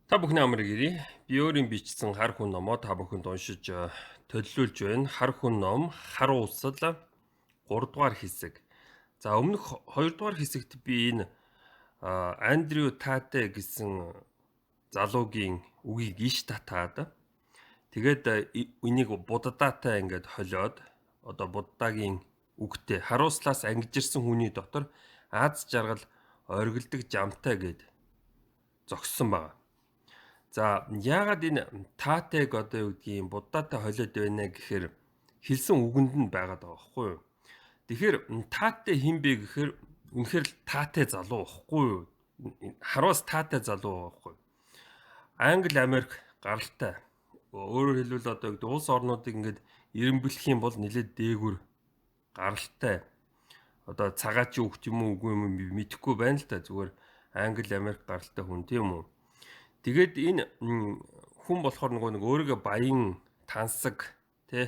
Та бүхний амрыг ирье. Би өөрийн бичсэн Хар хүн номоо та бүхэнд уншиж төллүүлж байна. Хар хүн ном, Хар усал 3 дугаар хэсэг. За өмнөх 2 дугаар хэсэгт би энэ Андрю Тате гэсэн залуугийн үгийг иш татаад тэгээд энийг Буддатай ингээд холиод одоо Буддагийн үгтэй харуулслаас ангижирсан хүний дотор аз жаргал оргилдог жамтай гэд зогссон байна. За яагаад энэ Татег одоо юу гэдгийг Буддатай холиод байна гэхээр хэлсэн үгэнд нь байгаад байгаа байхгүй юу? Тэгэхээр Тате хэн бэ гэхээр үнэхээр л Тате залуу байхгүй юу? Харуус Тате залуу байхгүй юу? Англи, Америк гаралтай. Өөрөөр хэлбэл одоо гэдэг улс орнуудыг ингээд эренбэлэх юм бол нэлээд дээгүр гаралтай. Одоо цагаач юу гэх юм уу үгүй юм би мэдэхгүй байна л та, зүгээр Англи, Америк гаралтай хүн тийм үү? Тэгээд энэ хүн болохоор нөгөө нэг өөрийгөө баян тансаг тий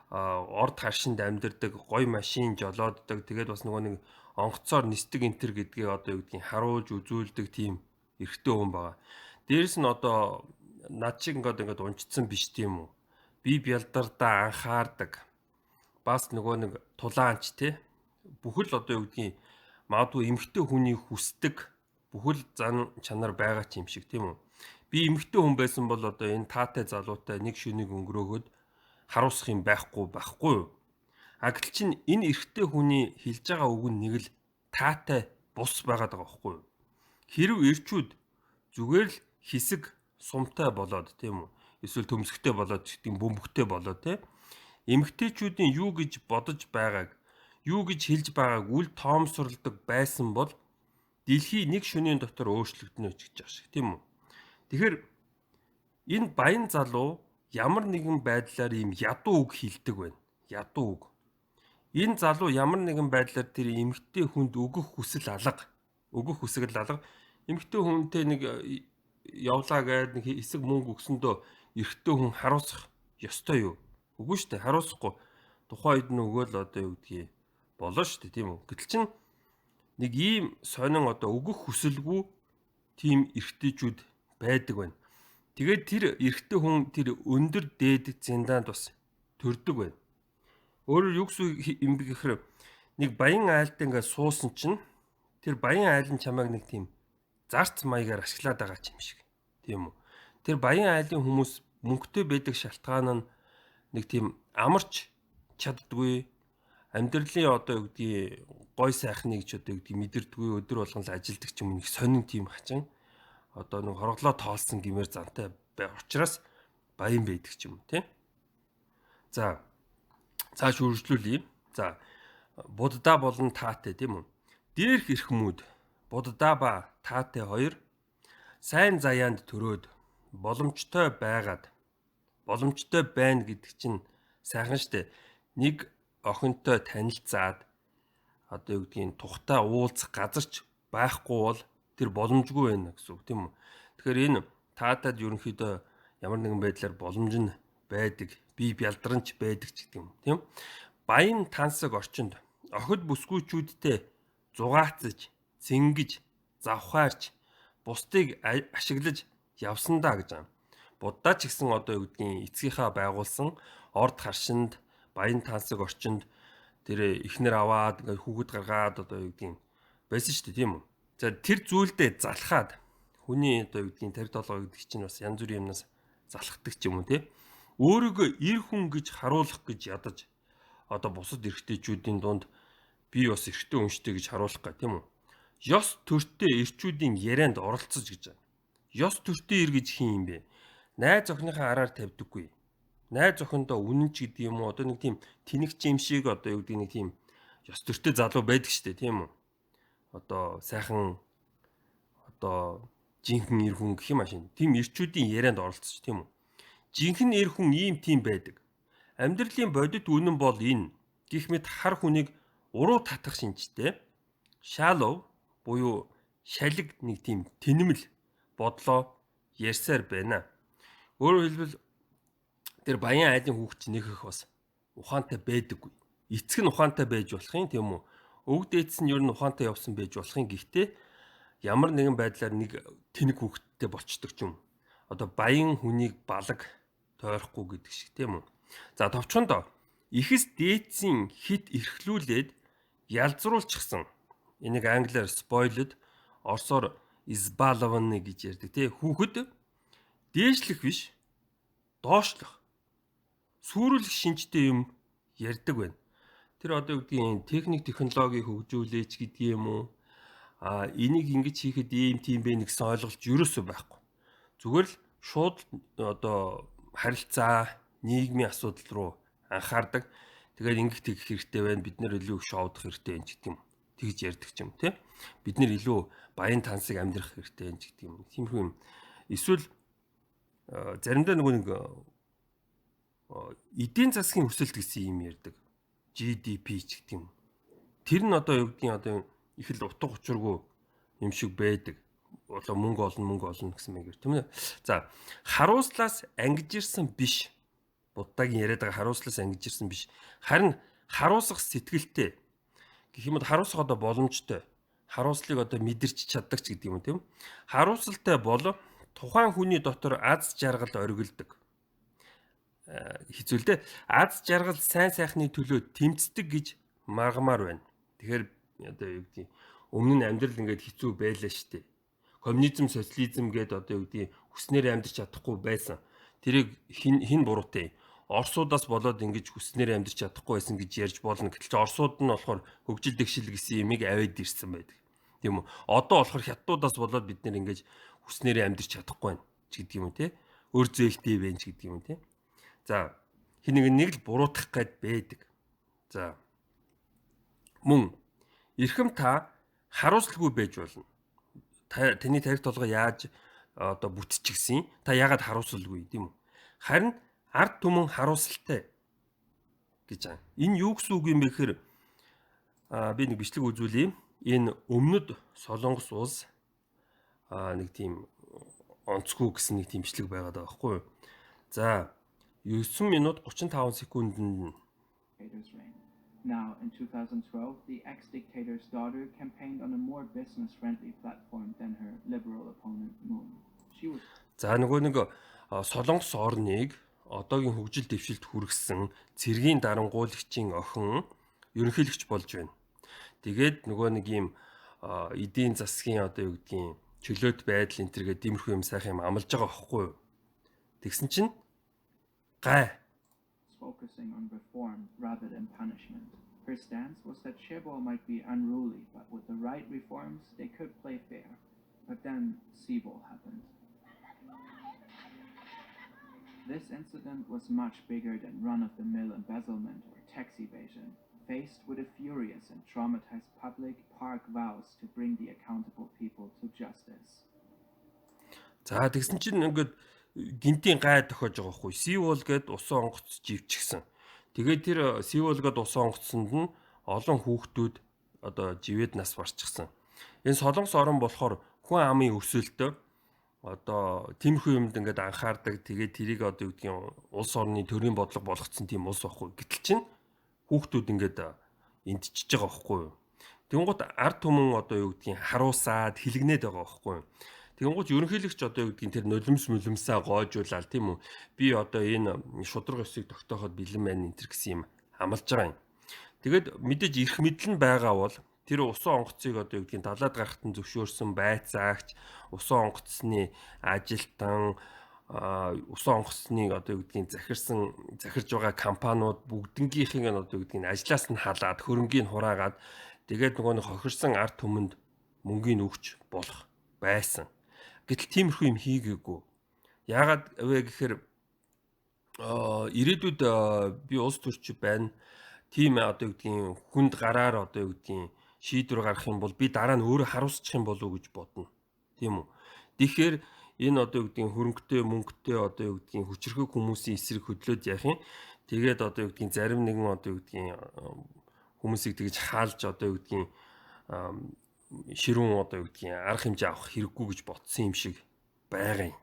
орд харшинд амьдардаг, гой машин жолооддаг, тэгээд бас нөгөө нэг онгоцоор нисдэг энтер гэдгийг одоо юу гэдгийг харуулж үзүүлдэг тийм эрэгтэй хүн байгаа. Дээрэс нь одоо над шиг ингээд унжицсан биш тийм үү? Би бялдардаа анхаардаг. Бас нөгөө нэг тулаанч тий бүхэл одоо юу гэдгийг магадгүй эмэгтэй хүний хүсдэг бүхэл зан чанар байгаа ч юм шиг тийм үү? Би эмэгтэй хүн байсан бол одоо энэ таатай залуутай нэг шөнийг өнгөрөөгөөд харуулсах юм байхгүй байхгүй юу? А гэтэл чинь энэ эрэгтэй хүний хэлж байгаа үг нь нэг л таатай бус байгаад байгаа байхгүй юу? Хэрв эрчүүд зүгээр л хэсэг сумтай болоод тийм үү? Эсвэл төмсгтэй болоод гэдэг бөмбөгтэй болоод тийм эмэгтэйчүүдийн юу гэж бодож байгааг, юу гэж хэлж байгааг үл тоомсорлдог байсан бол дэлхий нэг шөнийн дотор өөрчлөгдөнө ч гэж байгаа шиг тийм үү? Тэгэхээр энэ баян залуу ямар нэгэн байдлаар ийм ядуу үг хэлдэг байна. Ядуу үг. Энэ залуу ямар нэгэн байдлаар тэр эмэгтэй хүнд өгөх хүсэл алга. Өгөх хүсэл алга. Эмэгтэй хүнтэй нэг явлаа гээд нэг хэсэг мөнгө өгсөндөө эрэгтэй хүн харуулсах ёстой юу? Үгүй шүү дээ, харуулсахгүй. Тухайн үед нь өгөөл одоо юу гэдгийг болоо шүү дээ, тийм үү? Гэтэл чин нэг ийм сонин одоо өгөх хүсэлгүй тийм эрэгтэйчүүд байдаг байна. Тэгээд тэр эрэгтэй хүн тэр өндөр дээд зиндаанд бас төрдөг байна. Өөрөөр юу гэсэн юм бэ гэхээр нэг баян айлд ингээд суусан чинь тэр баян айлын чамайг нэг тийм зарц маягаар ашиглаад байгаа ч юм шиг. Тийм үү? Тэр баян айлын хүмүүс мөнгөтэй байдаг шалтгаан нь нэг тийм амарч чаддгүй, амьдралын одоо юу гэдгийг гой сайхныг ч одоо юу гэдгийг мэдэрдэггүй, өдөр болгон л ажилдаг ч юм уу, нэг сонин тийм хачин одоо нэг хорглоо тоолсон гэмээр зантай бай учраас баян байдаг ч юм уу тий. За цааш үргэлжлүүлье. За Будда болон Таатай тийм үү? Дээрх эрхмүүд Будда ба Таатай хоёр сайн заяанд төрөөд боломжтой байгаад боломжтой байна гэдэг чинь сайхан штэ. Нэг охинтой танилцаад одоо юу гэдгийг тухтай уулзах газарч байхгүй бол тэр боломжгүй байна гэсэн үг тийм үү. Тэгэхээр энэ таатад ерөнхийдөө ямар нэгэн байдлаар боломж нь байдаг, бие бялдранч байдаг ч гэдэг юм тийм. Баян тансаг орчинд охид бүсгүйчүүдтэй зугаацаж, цэнгэж, завхаарч, бусдыг ашиглаж явсандаа гэж байгаа. Будда ч гэсэн одоо юу гэдгийг эцгийнхаа байгуулсан орд харшинд баян тансаг орчинд тэр эхнэр аваад ингээд хүүхэд гаргаад одоо юу гэдгийг байсан шүү дээ тийм үү. За тэр зүйлдээ залхаад хүний одоо юу гэдгийг тарь толгой гэдэг чинь бас янз бүрийн юмнаас залхдаг ч юм уу тий. Өөрийгөө эр хүн гэж харуулах гэж ядаж одоо бусад эрэгтэйчүүдийн дунд би бас эрэгтэй хүн штэ гэж харуулах гэх тийм үү. Ёс төртөө эрчүүдийн ярианд оролцож гэж байна. Ёс төртөө эр гэж хин юм бэ? Найз охиныхаа араар тавьдаггүй. Найз охиндоо үнэн ч гэдэг юм уу одоо нэг тийм тэнэгч юм шиг одоо юу гэдэг нэг тийм ёс төртөө залуу байдаг штэ тийм үү? Одоо сайхан одоо жинхэнэ эр хүн гэх юм ашин. Тийм эрчүүдийн ярианд оролцож тийм үү? Жинхэнэ эр хүн ийм тийм байдаг. Амьдралын бодит үнэн бол энэ. Гэх мэт хар хүнийг уруу татах шинжтэй. Shallow буюу шалиг нэг тийм тэнэмэл бодлоо ярьсаар байна. Өөрөөр хэлбэл тэр баян айлын хүүхд чинь нэг их бас ухаантай байдаггүй. Эцэг нь ухаантай байж болох юм тийм үү? Өвөг дээдс нь ер нь ухаантай явсан байж болох юм. Гэхдээ ямар нэгэн байдлаар нэг тэнэг хүүхэдтэй болчдөг ч юм. Одоо баян хүнийг балаг тойрохгүй гэдэг шиг, тийм үү? За, товчхондоо ихэс дээдсийн хит эрхлүүлээд ялзруулчихсан. Энийг англиар spoiled, орсоор избалованный гэж ярьдаг, тий. Хүүхэд дээшлэх биш, доошлох, сүрүүлэх шинжтэй юм ярьдаг байна. Тэр одоо юу гэдгийг, техник технологиг хөгжүүлээч гэдгийг юм уу? А энийг ингэж хийхэд ийм тийм бэ гэсэн ойлголт ерөөсөө байхгүй. Зүгээр л шууд одоо харилцаа, нийгмийн асуудал руу анхаардаг. Тэгээд ингэх тэгэх хэрэгтэй байна. Бид нар илүү их шоудах хэрэгтэй юм ч гэдэг юм. Тэгж ярьдаг ч юм, тий. Бид нар илүү баян тансаг амьдрах хэрэгтэй юм ч гэдэг юм. Тиймэрхүү юм. Эсвэл заримдаа нөгөө нэг эдийн засгийн өсөлт гэсэн юм ярьдаг. GDP ч гэдэг юм. Тэр нь одоо юу гэдгийг, одоо их л утга учиргүй юм шиг байдаг. Одоо мөнгө олно, мөнгө олно гэсэн маягаар, тийм үү? За, харуулслаас ангижирсан биш. Буддагийн яриад байгаа харуулслаас ангижирсан биш. Харин харуулсах сэтгэлтэй. Гэх юм бол харуулсах одоо боломжтой. Харуулслыг одоо мэдэрч чаддаг ч гэдэг юм, тийм үү? Харуулсалтай бол тухайн хүний дотор аз жаргал оргилдог. Хэцүү л дээ. Аз жаргал сайн сайхны төлөө тэмцдэг гэж маргамаар байна. Тэгэхээр одоо юу гэдгийг, өмнө нь амьдрал ингээд хэцүү байлаа шүү дээ. Коммунизм, социализм гээд одоо юу гэдгийг, хүснээр амьдрч чадахгүй байсан. Тэрийг хэн хэн буруутай? Орсуудаас болоод ингэж хүснээр амьдрч чадахгүй байсан гэж ярьж болно. Гэтэл чи орсууд нь болохоор хөгжил дэвшил гэсэн юмыг аваад ирсэн байдаг. Тийм үү? Одоо болохоор хятадуудаас болоод бид нар ингэж хүснээрээ амьдрч чадахгүй байна ч гэдэг юм уу, те. Өөр зээлтэй байна ч гэдэг юм уу, те. За, хэн нэг нэг л буруутгах гээд байдаг. За, мөн эрхэм та харуулсалгүй байж болно. Та, таны тархи толгой яаж одоо бүтчихсэн? Та яагаад харуулсалгүй, тийм үү? Харин ард түмэн харуулсалтай гэж байгаа. Энэ юу гэсэн үг юм бэ гэхээр би нэг бичлэг үзүүлье. Энэ өмнөд Солонгос улс нэг тийм онцгүй гэсэн нэг тийм бичлэг байгаад байгаа байхгүй юу? За, 9 минут 35 секундэнд dictator's reign. Now, in 2012, the ex-dictator's daughter campaigned on a more business-friendly platform than her liberal opponent Moon. She was За, нөгөө нэг Солонгос орныг одоогийн хөгжил дэвшилд хүргэсэн цэргийн дарангуулагчийн охин ерөнхийлөгч болж байна. Тэгээд нөгөө нэг юм эдийн засгийн одоо юу гэдгийг, чөлөөт байдал энэ тэргээ тиймэрхүү юм сайхан юм амлаж байгаа байхгүй юу? Тэгсэн чинь гай focusing on reform rather than punishment. Her stance was that chaebol might be unruly, but with the right reforms, they could play fair. But then Sewol happened. This incident was much bigger than run-of-the-mill embezzlement or tax evasion. Faced with a furious and traumatized public, Park vows to bring the accountable people to justice. За, тэгсэн чинь ингээд гэнэтийн гай тохиож байгаа байхгүй. Сивол гээд усан онгоц живчихсэн. Тэгээд тэр Сивол гээд усан онгоцсонд нь олон хүүхдүүд одоо живээд нас барчихсан. Энэ Солонгос орон болохоор хүн амын өсөлтөө одоо тиймэрхүү юмд ингээд анхаардаг. Тэгээд тэрийг одоо юу гэдгийг, улс орны төрийн бодлого болгоцсон тийм улс байхгүй. Гэтэл чинь хүүхдүүд ингээд эндчиж байгаа байхгүй юу? Тэнгүүт ард түмэн одоо юу гэдгийг, харуусаад хэлгэнээд байгаа байхгүй юу? Тэнгүүт ерөнхийлөгч одоо юу гэдгийг, тэр нулимс мүлэмсаа гоожуулаад, тийм үү? Би одоо энэ шударга ёсыг тогтооход бэлэн байна энэ тэр гэсэн юм амлаж байгаа юм. Тэгээд мэдээж эрх мэдэл нь байгаа бол тэр усан онгоцыг одоо юу гэдгийг, далайд гарахад нь зөвшөөрсөн байцаагч, усан онгоцны ажилтан, усан онгоцныг одоо юу гэдгийг, захирсан, захирж байгаа компаниуд бүгднгийнхийг нь одоо юу гэдгийг, ажлаас нь халаад, хөрөнгийг хураагаад, тэгээд нөгөө нэг хохирсон ард түмэнд мөнгийг өгч болох байсан. Гэтэл тиймэрхүү юм хийгээгүй. Яагаад вэ гэхээр ирээдүйд би улс төрч байна. Тийм одоо юу гэдгийг, хүнд гараар одоо юу гэдгийг, шийдвэр гаргах юм бол би дараа нь өөрөө харуулсчих юм болов уу гэж бодно. Тийм үү? Тэгэхээр энэ одоо юу гэдгийг, хөрөнгөтэй, мөнгөтэй, одоо юу гэдгийг, хүчирхэг хүмүүсийн эсрэг хөдлөөд яах юм? Тэгээд одоо юу гэдгийг, зарим нэгэн одоо юу гэдгийг, хүмүүсийг тэгж хаалж одоо юу гэдгийг, ширүүн одоо юу гэдгийг, арга хэмжээ авах хэрэггүй гэж бодсон юм шиг байгаа юм.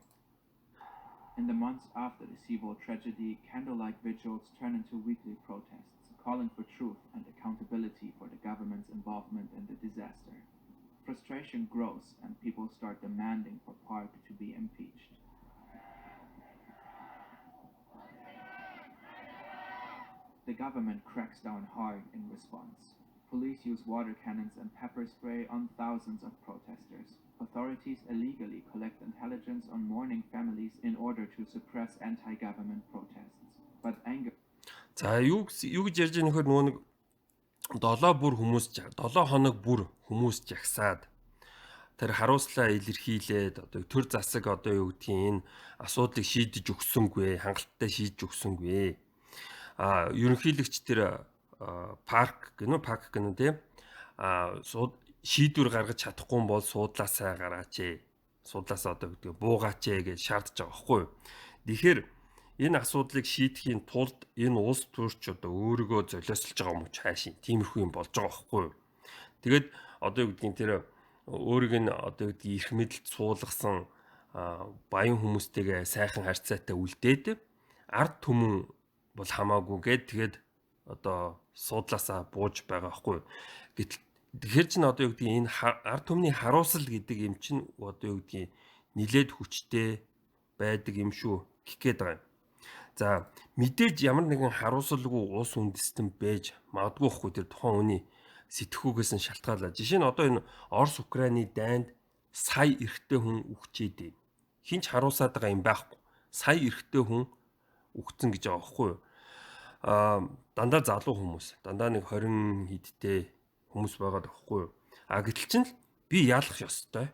In the months after the Sewol tragedy, candlelight vigils turned into weekly protests, calling for truth and accountability for the government's involvement in the disaster. Frustration grows and people start demanding for Park to be impeached. The government cracks down hard in response. Police use water cannons and pepper spray on thousands of protesters. Authorities illegally collect intelligence on mourning families in order to suppress anti-government protests. But anger За, юу гэж ярьж байгаа нөхөр, нөгөө нэг 7 бүр хүмүүс, 7 хоног бүр хүмүүс жагсаад тэр харуулслаа илэрхийлээд одоо төр засаг одоо юу гэдгийг энэ асуудлыг шийдэж өгсөнгүй, хангалттай шийдэж өгсөнгүй. А ерөнхийлөгч тэр Парк гэнэ, Пак гэнэ тийм а шийдвэр гаргаж чадахгүй бол суудлаасаа гараач ээ. Суудлаасаа одоо гэдгийг буугаач ээ гэж шаардж байгаа байхгүй юу. Тэгэхээр энэ асуудлыг шийдэхийн тулд энэ улс төрч одоо өөрийгөө золиослож байгаа юм уу, цаашийн тиймэрхүү юм болж байгаа байхгүй юу. Тэгээд одоо юу гэдгийг тэр өөрийг нь одоо юу гэдгийг эрх мэдэлд суулгасан баян хүмүүстэйгээ сайхан харьцаатай үлдээд, ард түмэн бол хамаагүй гээд, тэгээд одоо суудлаасаа бууж байгаа байхгүй юу. Гэтэл тэгэхээр чинь одоо юу гэдгийг энэ ард түмний харуулсал гэдэг юм чинь одоо юу гэдгийг нилээд хүчтэй байдаг юм шүү гэх гээд байгаа юм. За, мэдээж ямар нэгэн харуулсалгүй улс үндэстэн байж магадгүй хгүй, тэр тухайн хүний сэтгхүүгээс нь шалтгаалаад. Жишээ нь одоо энэ Орос Украины дайнд сая эрэгтэй хүн үхчээд байна. Хинч харуулсаад байгаа юм байхгүй. Сая эрэгтэй хүн үхсэн гэж байгаа байхгүй юу? Аа, дандаа залуу хүмүүс, дандаа нэг 20 хэдтэй хүмүүс байгаа байхгүй юу? А гэтэл чинь би ялах ёстой.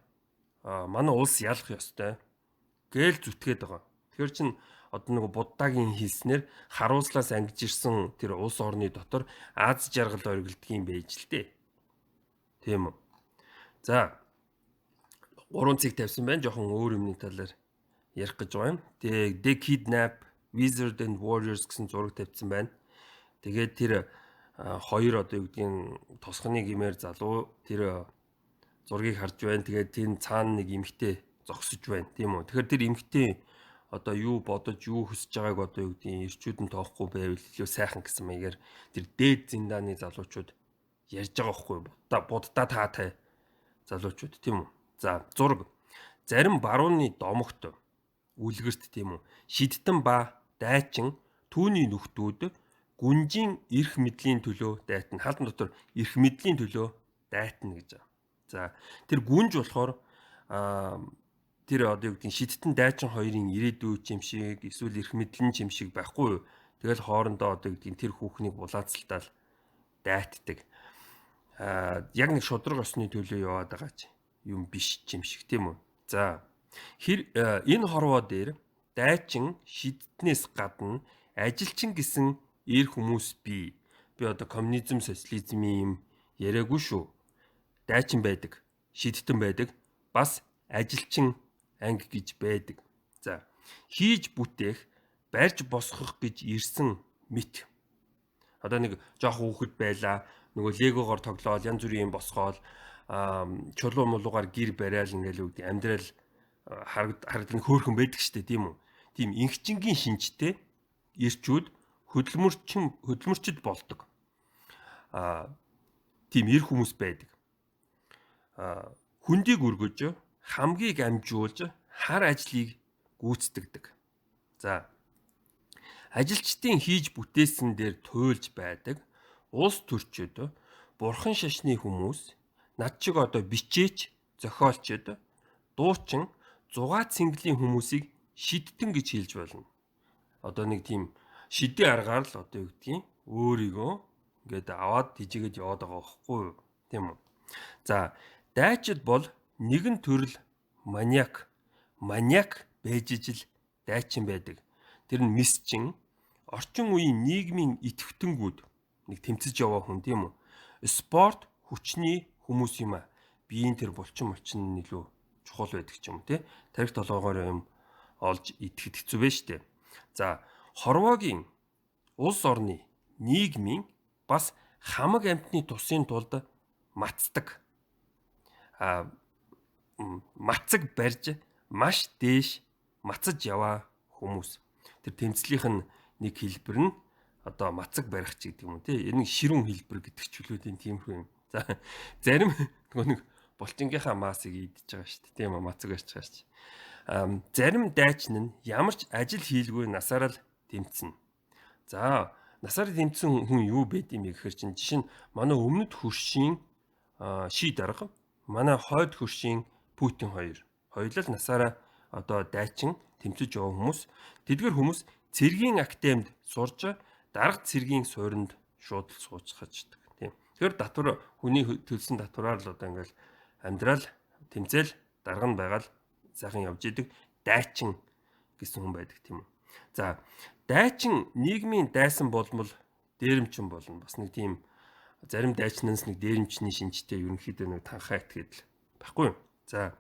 Аа, манай улс ялах ёстой гээл зүтгээд байгаа. Тэгэхээр чин одоо нэг Буддагийн хэлснээр харуулслаас ангижирсан тэр улс орны дотор аз жаргал оргилдог юм байж л дээ. Тийм үү? За, 3 цэг тавьсан байна. Жохон өөр юмны талаар ярих гэж байгаа юм. Тэгээ The Kidnap, Wizard and Warriors гэсэн зураг тавьсан байна. Тэгээд тэр хоёр одоо юу гэдгийг тосгоны гимээр залуу тэр зургийг харж байна. Тэгээд тийм цаана нэг эмэгтэй зогсож байна. Тийм үү? Тэгэхээр тэр эмэгтэй одоо юу бодож, юу хүсэж байгааг одоо юу гэдгийг эрчүүд нь тоохгүй байвал илүү сайхан гэсэн маягаар тэр дээд зиндааны залуучууд ярьж байгаа байхгүй юу? Будда будда таатай залуучууд, тийм үү? За, зураг. Зарим барууны домогт, үлгэрт, тийм үү? Шидтэн ба дайчин түүний нөхдүүд гүнжийн эрх мэдлийн төлөө дайтна. Хаалт дотор эрх мэдлийн төлөө дайтна гэж байгаа. За, тэр гүнж болохоор тэр одоо юу гэдгийг шидтэн дайчин хоёрын ирээдүй юм шиг эсвэл эрх мэдлэн юм шиг байхгүй юу. Тэгэл хоорондоо одоо гэдгийг тэр хүүхнийг булаацалтаал дайтдаг. Аа, яг нэг шудраг ёсны төлөө яваад байгаа ч юм биш юм шиг, тийм үү. За, хэр энэ хорвоо дээр дайчин шидтнээс гадна ажилчин гэсэн эр хүмүүс бий. Би одоо коммунизм, социализмын юм яриаггүй шүү. Дайчин байдаг, шидтэн байдаг, бас ажилчин анги гэж байдаг. За, хийж бүтээх, барьж босгох гэж ирсэн мэт. Одоо нэг жоох хүүхэд байлаа. Нөгөө легогоор тоглоол, янз бүрийн юм босгоол, чулуу мулуугаар гэр барайл, ингээл үг амьдрал харагдан хөөхөн байдаг штэ, тийм үү? Тийм инхчингийн шинжтэй эрчүүд хөдөлмөрчд болдог. Аа, тийм эр хүмүүс байдаг. Аа, хүндийг өргөж, хамгийг амжуулж, хар ажлыг гүйцэтгэдэг. За, ажилчдын хийж бүтээсэн дээр туйлж байдаг улс төрчид, бурхан шашны хүмүүс, над шиг одоо бичээч, зохиолчд, дуучин, зугаа цэнгэлийн хүмүүсийг шидтэн гэж хэлж болно. Одоо нэг тийм шидийн аргаар л одоо юу гэдгийг өөрийгөө ингээд аваад тийжгээд яваад байгаа байхгүй юу? Тийм үү? За, дайчид бол нэгэн төрөл маньяк. Маньяк байж ижил дайчин байдаг. Тэр нь мисчин, орчин үеийн нийгмийн идэвхтэнгүүд, нэг тэмцэж яваа хүн, тийм үү? Спорт хүчний хүмүүс юм а. Биеийн тэр булчин мулчин нь илүү чухал байдаг ч юм уу, тий? Тарих толгоогоор юм олж идэхэд хэцүү байж штэ. За, хорвоогийн улс орны нийгмийн бас хамаг амьтны тусын тулд мацдаг. А мацаг барьж маш дээш мацаж яваа хүмүүс. Тэр тэмцлийнх нь нэг хэлбэр нь одоо мацаг барих ч гэдэг юм уу, тий. Энэ ширүүн хэлбэр гэдэг ч үлүүдийн тиймэрхүү юм. За, зарим нөгөө нэг булчингийнхаа массыг идэж байгаа шүү дээ. Тийм үү, мацаг барьж байгаа шүү. Зарим дайчин нь ямар ч ажил хийлгүй насаараа л тэмцэнэ. За, Насаараа тэмцсэн хүн юу байд юм бэ гэхээр чинь жишээ нь манай өмнөд хөршийн ши дарга, манай хойд хөршийн Путин хоёр. Хоёулаа л насаараа одоо дайчин тэмцэж яваа хүмүүс. Тэдгэр хүмүүс цэргийн академид сурж дарга цэргийн суурьнд шууд л сууцхаждаг. Тийм. Тэгэхээр татвар хүний төлсөн татвараар л одоо ингээл амьдрал тэмцээл дарга нь байгаа л сайхан явж идэг дайчин гэсэн хүн байдаг тийм үү. За дайчин нийгмийн дайсан болмол дээрэмчин болно. Бас нэг тийм зарим дайчнаас нэг дээрэмчний шинжтэй ерөнхийдөө нэг танхаа этгээд л байхгүй юу. За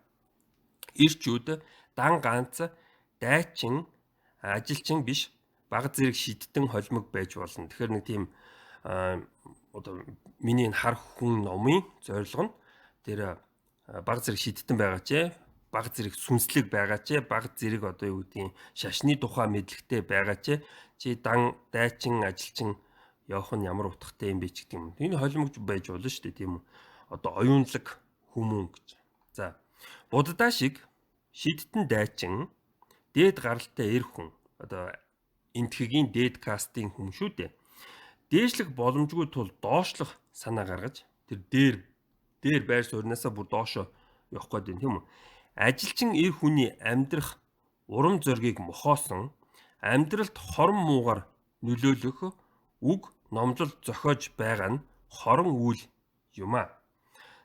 ирчүүд дан ганц дайчин ажилчин биш баг зэрэг шидтэн холимог байж болно. Тэгэхээр нэг тийм одоо миний энэ хар хүн номын зорилго нь тэр баг зэрэг шидтэн байгаа ч баг зэрэг сүнслэг байгаа ч баг зэрэг одоо юу гэдгийг шашны тухай мэдлэгтэй байгаа ч чи дан дайчин ажилчин явах нь ямар утгатай юм бэ ч гэдэг юм. Энэ холимогч байж болно шүү дээ, тийм үү. Одоо оюунлаг хүмүүн гэж. За буддаа шиг шидтэн дайчин дээд гаралтай эр хүн одоо энтхэгийн дээд кастын хүн шүү дээ. Дээшлэх боломжгүй тул доошлох санаа гаргаж тэр дээр байр суурнаасаа бүр доошо явах гээд байна, тийм үү. Ажилчин эр хүний амьдрах урам зоригийг мохоосон амьдралд хорон муугар нөлөөлөх үг номлол зохиож байгаа нь хорон үйл юм аа.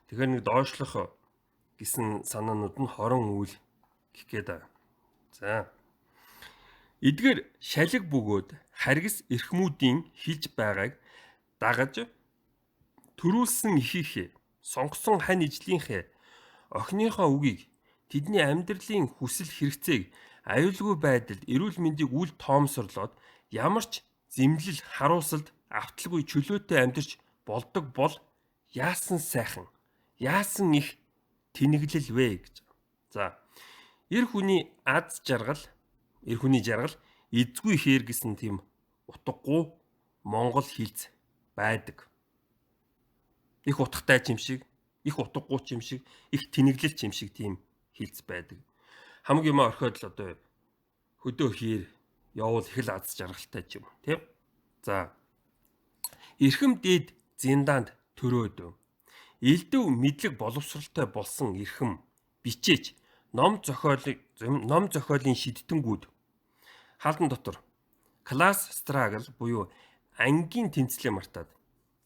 Тэгэхээр нэг доошлох гэсэн санаанууд нь хорон үйл гэх гээд байгаа. За. Эдгээр шалиг бөгөөд харгас эрхмүүдийн хэлж байгааг дагаж төрүүлсэн эхийнхээ сонгосон хань ижлийнхээ охиныхоо үгийг тэдний амьдралын хүсэл хэрэгцээг аюулгүй байдалд эрүүл мэндийг үл тоомсорлоод ямар ч зэмлэл харуулсалд авталгүй чөлөөтэй амьдарч болдог бол яасан сайхан яасан их тэнэглэл вэ гэж. За эр хүний аз жаргал эр хүний жаргал эзгүй хээр гэсэн тийм утгагүй монгол хэлц байдаг. Их утгатай ч юм шиг, их утгагүй ч юм шиг, их тэнэглэл ч юм шиг тийм хэлц байдаг. Хамаг юм орхиод л одоо хөдөө хээр явуул их л аз жаргалтай ч юм, тийм. За эрхэм дээд зиндаанд төрөөд элдв мэдлэг боловсралтай болсон эрхэм бичээч ном зохиолын шидтэнгүүд хаалдан дотор class struggle буюу ангийн тэмцлээ мартаад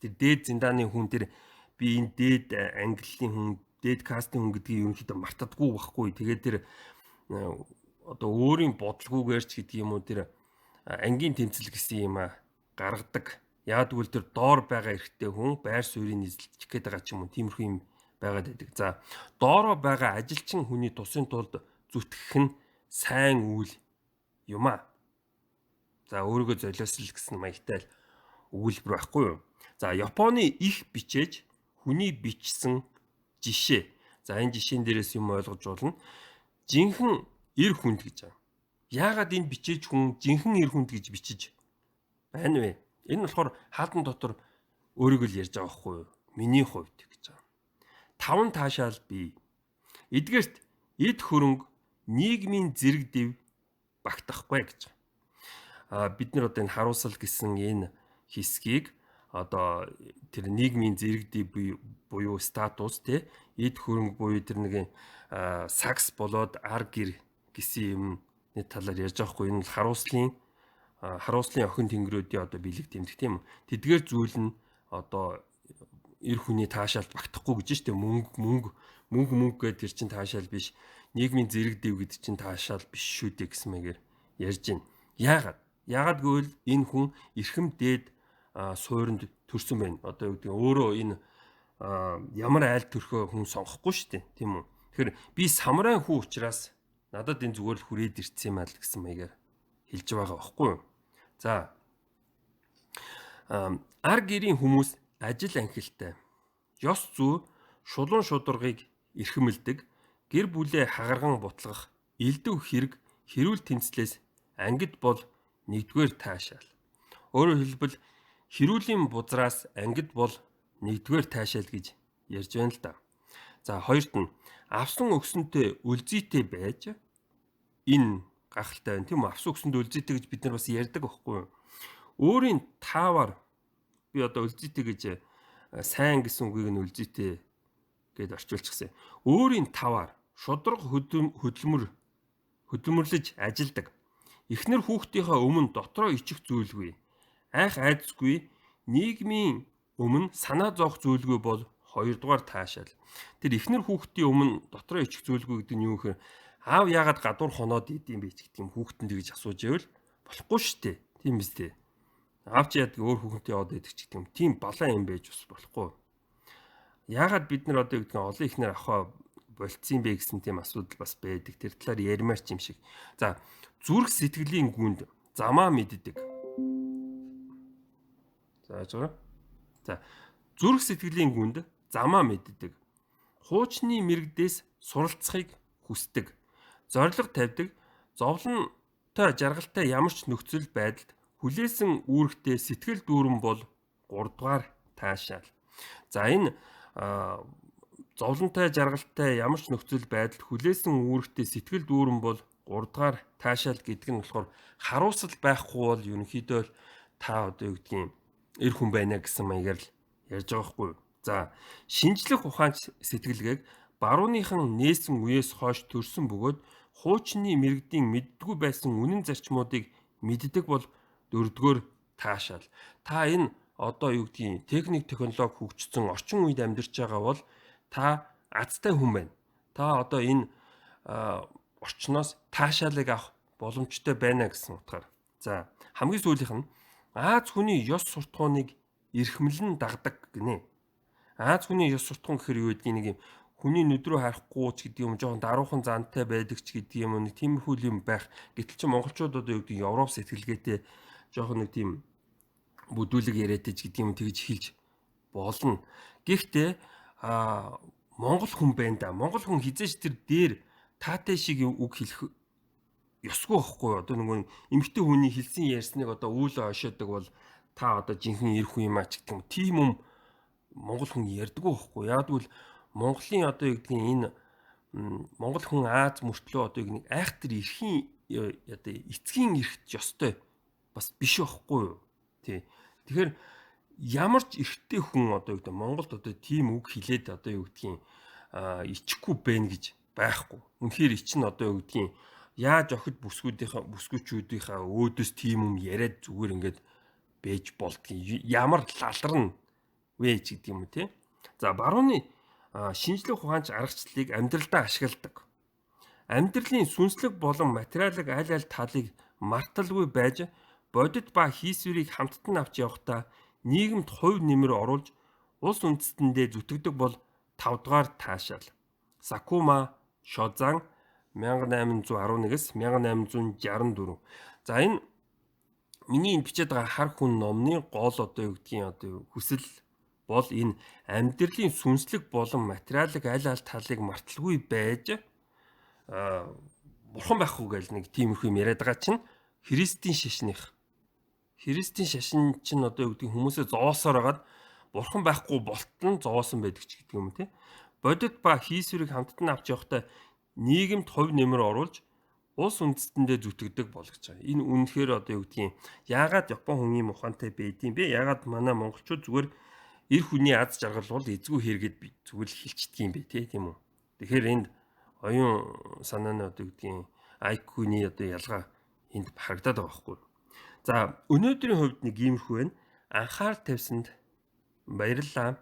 тэр дээд зиндааны хүн тэр би энэ дээд ангиллын хүн дээд кастын хүн гэдгийг ерөнхийдөө мартадаггүй байхгүй. Тэгээд тэр одоо өөрийн бодлогоогоор ч гэдэг юм уу тэр ангийн тэмцэл гэсэн юм а гаргадаг. Яг тэгвэл тэр доор байгаа эрэгтэй хүн байр суурийг эзэлчих гээд байгаа ч юм уу тиймэрхүү юм байгаад байдаг. За доороо байгаа ажилчин хүний тусын тулд зүтгэх нь сайн үйл юм а. За өөрийгөө золиослол гэсэн маягтай л өгүүлбэр байхгүй юу? За Японы их бичээж хүний бичсэн жишээ. За энэ жишээн дээрээс юм ойлгож болно. Жинхэнэ эр хүнд гэж байгаа. Яагаад энэ бичээж хүн жинхэнэ эр хүнд гэж бичиж байна вэ? Энэ нь болохоор хаалдан дотор өөрийгөө л ярьж байгаа байхгүй юу? Миний хувьд гэж байгаа. Таван таашаал бий. Эдгээрт эд хөрөнгө нийгмийн зэрэг дэв багтахгүй гэж байгаа. А бид нар одоо энэ харуулсал гэсэн энэ хэсгийг одоо тэр нийгмийн зэрэг дэв буюу статус те эд хөрөнгө буюу тэр нэг сакс болоод ар гэр гэсэн юмны талаар ярьж байгаа хгүй. Энэ бол харуулслын охин тэнгэрүүдийн одоо бэлэг тэмдэг тийм үү. Тэдгээр зүйл нь одоо эр хүний таашаалд багтахгүй гэж штэ. Мөнгө мөнгө мөнгө гэдэг тэр чин таашаал биш. Нийгмийн зэрэг дэв гэдэг чин таашаал биш шүү дээ гэсэн мэгээр ярьж байна. Яагаад? Яагаад гэвэл энэ хүн эрхэм дээд суурьнд төрсөн байна. Одоо юу гэдэг нь өөрөө энэ ямар айл төрхөө хүн сонгохгүй шүү дээ. Тийм үү? Тэгэхээр би самурайн хүү учраас надад энэ зүгээр л хүрээд ирсэн юм аа л гэсэн маягаар хэлж байгаа байхгүй юу? За ар гэрийн хүмүүс ажил анхилтай ёс зүй шулуун шударгыг эрхэмлдэг гэр бүлээ хагарган бутлах элдв хэрэг хэрүүл тэмцлээс ангид бол нэгдүгээр таашаал. Өөрөөр хэлбэл хэрүүлийн бузраас ангид бол нэгдүгээр таашаал гэж ярьж байна л да. За хоёрт нь авсан өгсөнтэй үлзийтэй байж энэ гайхалтай байна тийм үү? Авсан өгсөндөө үлзийтэй гэж бид нар бас ярьдаг байхгүй юу? Өөрийн таавар би одоо өлзийтэй гэж сайн гэсэн үгийг нь өлзийтэй гэд орчуулчихсан. Өөрийн таваар шудраг хөдөлмөрлөж ажилдаг. Эхнэр хүүхдийнхээ өмнө дотроо ичих зүйлгүй. Айх айдасгүй нийгмийн өмнө санаа зовох зүйлгүй бол 2 дугаар таашаал. Тэр эхнэр хүүхдийн өмнө дотроо ичих зүйлгүй гэдэг нь юу гэхээр аав яагаад гадуур хоноод идэм бэ ч гэдэг юм хүүхдэн тэгж асууж ивэл болохгүй шүү дээ. Тийм биз дээ. Аав чи яадаг өөр хүүхэнтэй яваад идэх ч гэдэг юм. Тийм балан юм байж бас болохгүй. Яагаад бид нар одоо гэдэг нь олон эхнэр авахаа болцсон бэ гэсэн тийм асуудал бас байдаг. Тэр талаар ярмаар ч юм шиг. За, зүрх сэтгэлийн гүнд замаа мэддэг. За, яаж. За, зүрх сэтгэлийн гүнд замаа мэддэг. Хуучны мэрэгдээс суралцахыг хүсдэг. Зорилго тавьдаг. Зовлонтой жаргалтай ямар ч нөхцөл байдалд хүлээсэн үүрэгтэй сэтгэл дүүрэн бол 3 дугаар таашаал. За, энэ зовлонтой жаргалтай ямар ч нөхцөл байдалд хүлээсэн үүрэгтэй сэтгэл дүүрэн бол 3 дугаар таашаал гэдэг нь болохоор харуусал байхгүй бол ерөнхийдөө та одоо юу гэдгийг эр хүн байна гэсэн маягаар л ярьж байгаа байхгүй юу? За, шинжлэх ухаанч сэтгэлгээг барууныхан нээсэн үеэс хойш төрсөн бөгөөд хуучны мэргэдийн мэддэггүй байсан үнэн зарчмуудыг мэддэг бол 4-р таашаал. Та энэ одоо юу гэдгийг техник технологи хөгжсөн орчин үед амьдарч байгаа бол та азтай хүн байна. Та одоо энэ орчноос таашаалыг авах боломжтой байна гэсэн утгаар. За, хамгийн сүүлийнх нь Аз хүний ёс суртахууныг эрхмэлэн дагдаг гинэ. Аз хүний ёс суртахуун гэхэр юу гэдгийг нэг юм хүний нүд рүү харахгүй ч гэдэг юм, жоохон даруухан зантай байдаг ч гэдэг юм, нэг тиймэрхүү юм байх. Гэтэл чи монголчууд одоо юу гэдэг Европ сэтгэлгээтэй жоохон нэг тийм бүдүүлэг яриад ч гэдэг юм тэгж хэлж болно. Гэхдээ монгол хүн байна да. Монгол хүн хизээч тэр дээр таатай шиг үг хэлэх ёсгүй байхгүй юу? Одоо нөгөө эмэгтэй хүний хэлсэн ярьсныг одоо үүлээ ошоодог бол та одоо жинхэнэ эр хүн юм а ч гэдэг юм. Тийм юм монгол хүн ярьдаггүй байхгүй юу? Яг тэгвэл Монголын одоо юу гэдгийг энэ монгол хүн Аз мөртлөө одоо юу нэг айхтар эрхийн одоо эцгийн эрхт ёстой бас биш байхгүй юу? Тий. Тэгэхээр ямар ч эрхтэй хүн одоо юу гэдэг Монголд одоо тийм үг хэлээд одоо юу гэдгийг ичихгүй бэ гэж байхгүй. Үнэхээр ичин одоо юу гэдгийг яаж охид бүсгүүдийнхаа бүсгүүчүүдийнхаа өөдөөс тийм юм яриад зүгээр ингээд байж болдгийг ямар лаларна вэ ч гэдэг юм те. За, барууны шинжлэх ухаанч аргачлалыг амьдралдаа ашигладаг. Амьдралын сүнслэг болон материалын аль аль талыг марталгүй байж бодит ба хийсвэрийг хамтд нь авч явахдаа нийгэмд хувь нэмэр оруулж улс үндэстэндээ зүтгэдэг бол 5 дугаар таашаал. Сакума Шозан 1811-с 1864. За, энэ миний энэ бичээд байгаа хар хүн номны гол одоо юу гэдгийг одоо хүсэл бол энэ амьдралын сүнслэг болон материалын аль аль талыг марталгүй байж бурхан байхгүй гэл нэг тиймэрхүү юм яриад байгаа чинь Христийн шашных. Христийн шашин чинь одоо юу гэдгийг хүмүүсээ зовоосоор хагаад бурхан байхгүй болтон зовоосон байдаг ч гэдэг юм те. Бодит ба хийсвэрийг хамтд нь авч явахдаа нийгэмд хувь нэмэр оруулж улс үндэстэндээ зүтгэдэг болгож байгаа. Энэ үнэхээр одоо юу гэдгийг яагаад Япон хүн ийм ухаантай байдığım бэ? Яагаад манай монголчууд зүгээр эр хүний аз жаргал бол эзгүй хэрэгэд зүгээр л хэлчихдээ юм бэ те, тийм үү? Тэгэхээр энд оюун санааны одоо гэдгийг IQ-ны одоо ялгаа энд харагдаад байгаа байхгүй. За, өнөөдрийн хувьд нэг иймэрхүү байна. Анхаарал тавьсанд баярлалаа.